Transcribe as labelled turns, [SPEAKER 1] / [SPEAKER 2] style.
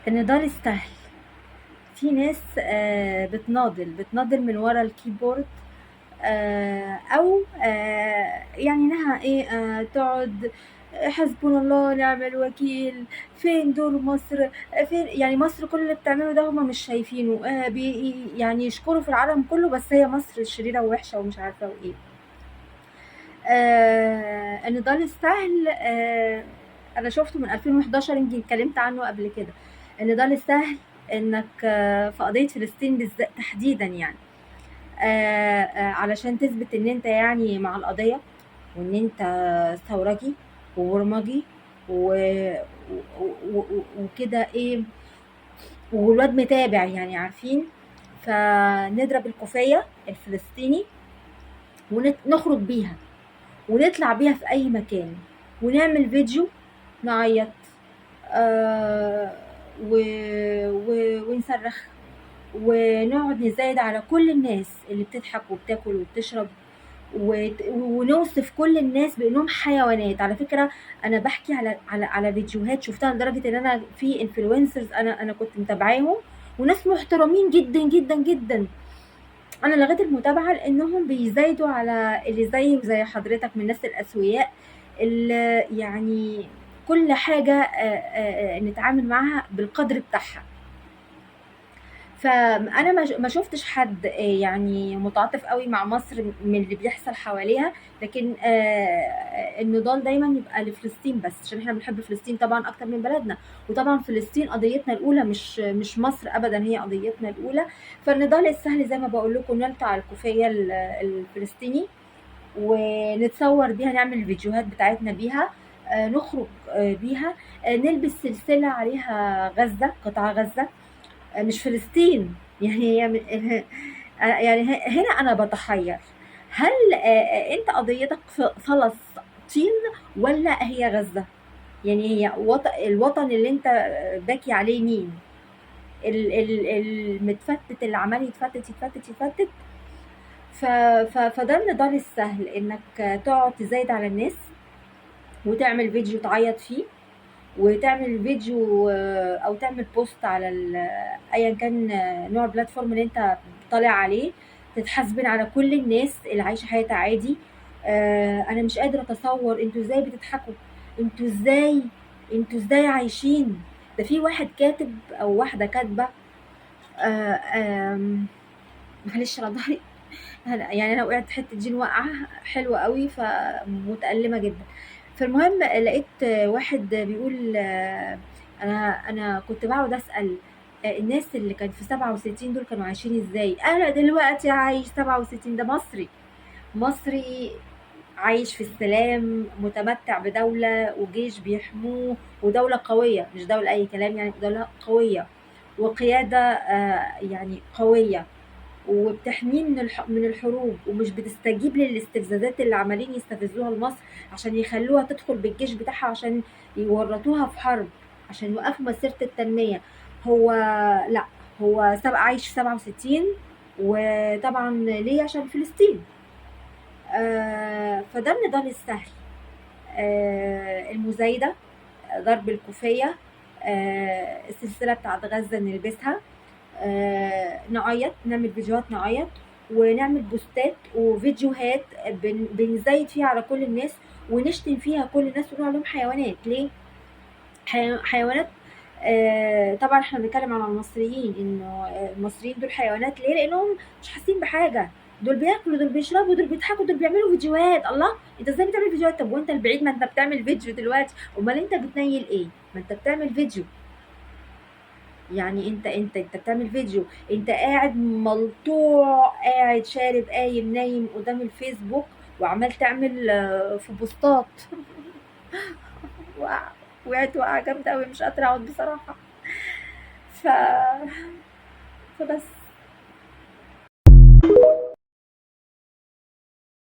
[SPEAKER 1] النضال السهل. في ناس بتناضل من ورا ال keyboard، او يعني انها ايه، تقعد حسبنا الله ونعم الوكيل، فين دور مصر، فين يعني مصر، كل اللي بتعمله ده هما مش شايفينه، يعني يشكروا في العالم كله، بس هي مصر شريرة ووحشة ومش عارفة وايه. النضال السهل، انا شفته من 2011، يمكن اتكلمت عنه قبل كده. النضال السهل انك في قضية فلسطين بالذات تحديدا، يعني علشان تثبت ان انت يعني مع القضية، وان انت ثورجي وبرمجي وكده ايه، والواد متابع يعني، عارفين. فنضرب الكوفية الفلسطيني ونخرج بيها ونطلع بيها في اي مكان، ونعمل فيديو نعيط، ونصرخ، ونقعد نزايد على كل الناس اللي بتضحك وبتاكل وبتشرب، ونوصف كل الناس بانهم حيوانات. على فكرة انا بحكي على فيديوهات شفتها، لدرجة ان انا في influencers انا كنت متابعاهم، وناس محترمين جدا جدا جدا، انا لغيت المتابعة لانهم بيزايدوا على اللي زيي وزي حضرتك من الناس الاسوياء، اللي يعني كل حاجة نتعامل معاها بالقدر بتاعها. فانا ما شفتش حد يعني متعاطف قوي مع مصر من اللي بيحصل حواليها، لكن النضال دايما يبقى لفلسطين بس، عشان احنا بنحب فلسطين طبعا اكتر من بلدنا، وطبعا فلسطين قضيتنا الاولى، مش مصر ابدا، هي قضيتنا الاولى. فالنضال السهل زي ما بقول لكم، نلطع الكوفيه الفلسطيني ونتصور بيها، نعمل الفيديوهات بتاعتنا بيها، نخرج بيها، نلبس سلسلة عليها غزة، قطاع غزة، مش فلسطين. يعني هي يعني هنا أنا بتحير، هل أنت قضيتك فلسطين ولا هي غزة؟ يعني هي الوطن اللي أنت باكي عليه مين؟ المتفتت اللي عمال يتفتت يتفتت يتفتت. فده النضال السهل، إنك تقعد تزايد على الناس وتعمل فيديو تعيط فيه، وتعمل فيديو، او تعمل post على ايا كان، نوع ال platform اللي انت طالع عليه، تتحاسبن على كل الناس اللي عايشه حياتها عادي. انا مش قادرة اتصور انتوا ازاي بتضحكوا، انتوا ازاي عايشين. ده في واحد كاتب او واحدة كاتبه، معلش انا ظهري، انا وقعت حتة جين وقعه حلوة قوي، فمتألمه جدا. فالمهم لقيت واحد بيقول، انا كنت بقعد اسال، الناس اللي كان في 67 دول كانوا عايشين ازاي، انا دلوقتي عايش 67، ده مصري عايش في السلام، متمتع بدولة وجيش بيحموه، ودولة قوية، مش دولة أي كلام، يعني دولة قوية وقيادة، يعني قوية، وبتحميه من الحروب، ومش بتستجيب للاستفزازات اللي عمالين يستفزوها لمصر عشان يخلوها تدخل بالجيش بتاعها، عشان يورطوها في حرب، عشان يوقفوا مسيرة التنمية. هو لا، هو سبق عايش في 67، وطبعا ليه؟ عشان فلسطين. فده النضال السهل، المزايدة، ضرب الكوفية، السلسلة بتاعت غزة نلبسها، نعيط، نعمل فيديوهات نعيط، ونعمل بوستات وفيديوهات بنزايد فيها على كل الناس، ونشتم فيها كل الناس، ونقول عليهم حيوانات. ليه؟ حيوانات. طبعا احنا بنتكلم على المصريين، انه المصريين دول حيوانات. ليه؟ لانهم مش حاسين بحاجة، دول بياكلوا، دول بيشربوا، دول بيضحكوا، دول بيعملوا فيديوهات. الله، انت ازاي بتعمل فيديوهات؟ طب وانت البعيد، ما انت بتعمل فيديو دلوقتي، امال انت بتنيل ايه؟ ما انت بتعمل فيديو، يعني انت بتعمل فيديو، انت قاعد ملطوع، قاعد شارب، قايم نايم قدام الفيسبوك، وعمال تعمل في بوستات. وقعت وقعه جامدة قوي، مش قادرة اقعد بصراحة. فبس.